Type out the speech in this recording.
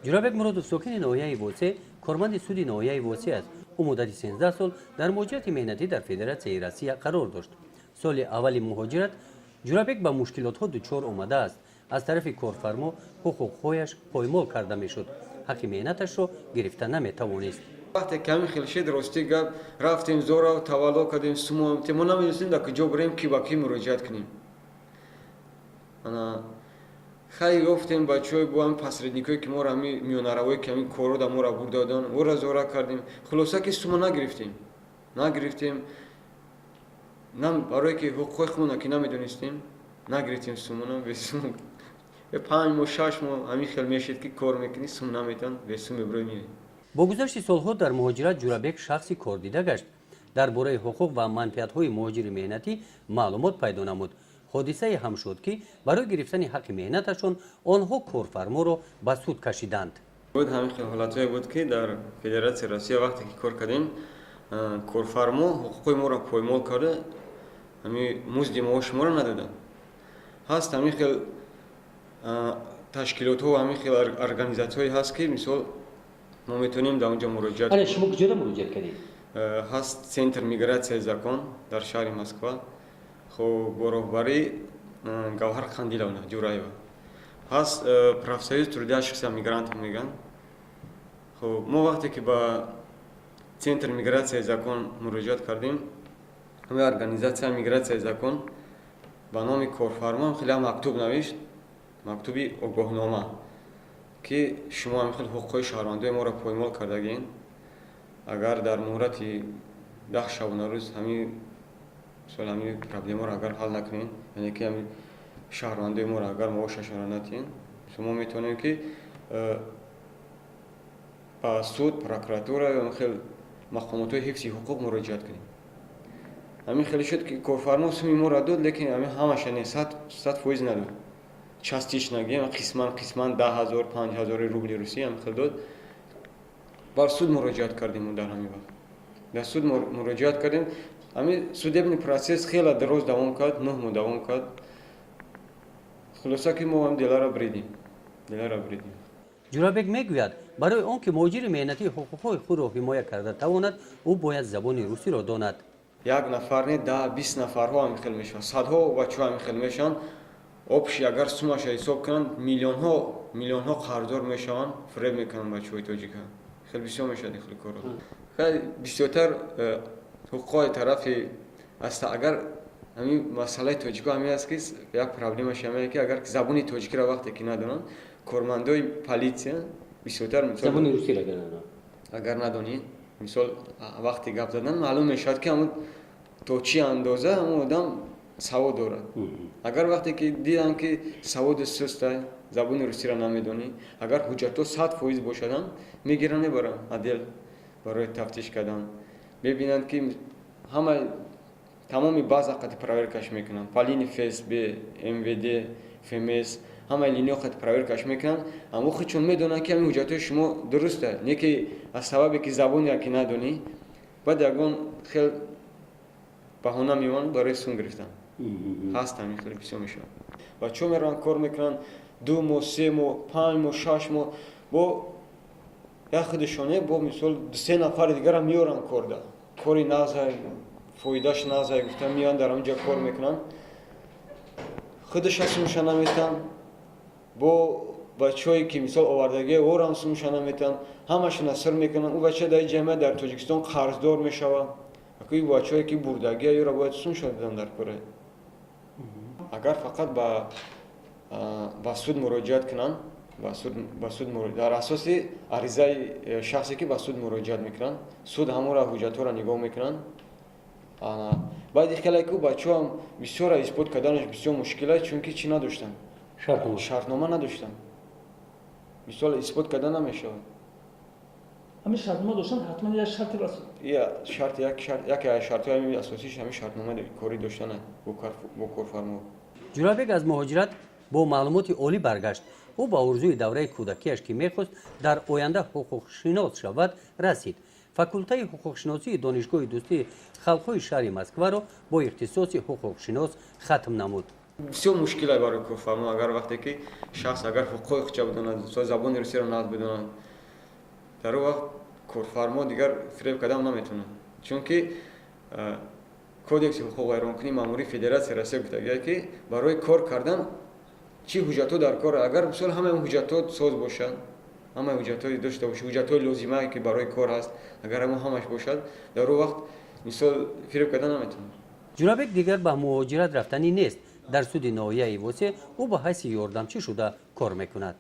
Ҷурабек Муродов, сокини ноҳияи Восе, корманди суди ноҳияи Восе аст. Ӯ муддати 13 сол дар муҳоҷирати меҳнатӣ дар Федератсияи Россия қарор дошт. Соли аввали муҳоҷират Ҷурабек ба мушкилотҳо дучор омадааст. Аз тарафи корфармо ҳуқуқҳояш поймол карда мешуд, ҳаққи меҳнаташро гирифта наметавонист. Вақте ками хел шид, рости гап, рафтем, зора тавалло кардем, сумоам мо намедонистем, дар куҷо бирем, ки ба кӣ муроҷиат кунем. Ана хай ёфтем бачаҳои бо ҳами посредникое, ки моро, ҳами миёнаравое, ки ҳамин корро да моро бурда додан, ӯра зора кардем. Хулоса, ки сума нагирифтем, барое ки ҳуқуқҳои худмона ки намедонистем, нагирифтем сумона. Бесум 5 моҳ, 6 моҳ ҳамин хел мешид, ки кор мекунӣ, сум наметан, бесум мебурой, меоӣ. Бо гузашти солҳо дар муҳоҷират Ҷурабек шахси кордида гашт, дар бораи ҳуқуқ ва манфиатҳои муҳоҷири меҳнатӣ маълумот пайдо намуд. Ҳодисае ҳам шуд, ки барои гирифтани ҳаққи меҳнаташон онҳо корфарморо ба суд кашиданд. Буд, ҳамин хел ҳолатҳое буд, ки дар Федератсияи Россия вақте ки кор кардем, корфармо ҳуқуқҳои моро поймол карда, ҳами музди маоши моро надоданд. Ҳаст ҳамин хел ташкилотҳо, ҳамин хел организатсияҳое ҳаст, ки мисол мо метавонем дар он ҷо муроҷиат. Шумо куҷода муроҷиат кардед? Ҳаст центр «Миграция и закон» дар шаҳри Москва, хоб, бо роҳбарии Гавҳар Қандиловна Ҷураева. Ҳаст профсоюз трудящихся мигрантов мегӯянд. Хоб, мо вақте ки ба центр «Миграция и закон» муроҷиат кардем, ҳамин организатсия «Миграция и закон» ба номи корфармо хеле мактуб навишт, мактуби огоҳнома, ки шумо ҳамин хел ҳуқуқҳои шаҳрвандои моро поймол кардагин. Агар дар муҳлати 10 шабонарӯз ҳамин мисол ҳамин проблемаро агар ҳал накунед, яъне ки ҳамин шаҳрвандои моро агар маошашонро натиҳед, мо метавонем, ки ба суд, прокуратура ё хел мақомотҳои ҳифзи ҳуқуқ муроҷиат кунем. Ҳамин хеле шуд, ки корфармо суми моро дод, лекин ҳамин ҳамаша не, 100% надод, частично гем, қисман қисман 10 000, 5000-и рубли русӣ ҳам хел дод. Бар суд муроҷиат кардем. Дар ҳамин вақт дар суд муроҷиат кардем. Ҳамин судебный процесс хеле дароз давом кард, 9 моҳ давом кард. Хулоса, ки мо ҳам делара бридем. Ҷурабек мегӯяд, барои он ки муҳоҷири меҳнатӣ ҳуқуқҳои худро ҳимоя карда тавонад, ӯ бояд забони русиро донад. Як нафар не, 10, 20 нафарҳо ҳамин хел мешаванд, садҳо бачаҳо ҳамин хел мешаванд. Общий агар сумаша ҳисоб кунанд, миллионҳо, миллионҳо қарздор мешаванд, фиреб мекунанд бачаҳои тоҷика. Хеле бисёр мешавад ин хели корро. Хеле бисёртар ҳуқуқҳои тарафи аста. Агар ҳамин масъалаи тоҷико ҳамин аст, ки як проблемаш ҳамин, ки агар забони тоҷикиро вақте ки надонанд, кормандои полиция бисёртар забони русиро агар надонӣ, мисол, вақте гап задан маълум мешавад, ки ҳамун то чӣ андоза ҳамун одам савод дорад. Агар вақте ки диданд, ки саводи сустай, забони русиро намедонӣ, агар ҳуҷҷатҳо 100% бошаданд, мегиранд, мебаранд отдел барои тафтиш кардан. Мебинанд, ки ҳама тамоми база қати проверкаш мекунанд, по линии ФСБ, МВД, ФМС, ҳамаи линиҳо қати проверкаш мекунанд. Аммо худшон медонанд, ки ҳамин ҳуҷҷатҳои шумо дуруста, не ки аз сабабе ки забоне ки надонӣ, баъд ягон хел баҳона меёванд барои сум гирифтан. Ҳаст, ҳамин хеле бисёр мешавад. Бачаҳо мераванд, кор мекунанд 2 моҳ, 3 моҳ, 5 моҳ, 6 моҳ, бо як худашоне, бо мисол дусе нафари дигарам меоранд корда, кори нағзай, фоидаш нағзай гуфта, меоянд, дар ҳамин ҷо кор мекунанд, худаша сумша наметан, бо бачаҳое ки мисол овардагӣ орам сумша наметан, ҳамашона сир мекунанд. Ӯ бача дар ҷамъият дар Тоҷикистон қарздор мешавад. Аку бачаҳое ки бурдагия, ёро бояд сумша додан дар кора. Агар фақат ба суд муроҷиат кунанд, ба суд дар асоси аризаи шахсе, ки ба суд муроҷиат мекунанд, суд ҳамонро ҳуҷҷатҳоро нигоҳ мекунанд. Баъди хеле ку бачаҳоам бисёра исбот карданаш бисёр мушкил аст, чунки чӣ надоштанд? Шартнома надоштанд. Мисол, исбот карда намешавад. Ҳамин шартнома доштан ҳатман як шарти бас. Я шарт, як шарт, яке аз шартҳои ҳамин асосиш ҳамин шартнома корӣ доштана бо корфармо. Ҷурабек аз муҳоҷират бо маълумоти олӣ баргашт. Ӯ ба орзуи давраи кӯдакиаш, ки мехост дар оянда ҳуқуқшинос шавад, расид. Факултаи ҳуқуқшиносии Донишгоҳи дӯстии халқҳои шаҳри Москваро бо ихтисоси ҳуқуқшинос хатм намуд. Бисёр мушкил аст барои корфармо, агар вақте ки шахс агар ҳуқуқи худша бидонад, мисол, забони русиро нағз бидонад, дар он вақт корфармо дигар фиреб кардан наметавонад, чунки Кодекси ҳуқуқвайронкунии маъмурии Федератсияи Россия гуфтагиа, ки барои кор кардан чӣ ҳуҷҷатҳо дар кор. Агар, мисол, ҳамаи ҳуҷҷатҳо соз бошад, ҳамаи ҳуҷҷатҳое дошта бошад, ҳуҷҷатҳои лозимае, ки барои кор ҳаст, агар ҳамо ҳамаш бошад, дар он вақт, мисол, фиреб кардан наметавонад. Ҷурабек дигар ба муҳоҷират рафтанӣ нест. Дар суди ноҳияи Восе ӯ ба ҳайси ёрдамчӣ шуда кор мекунад.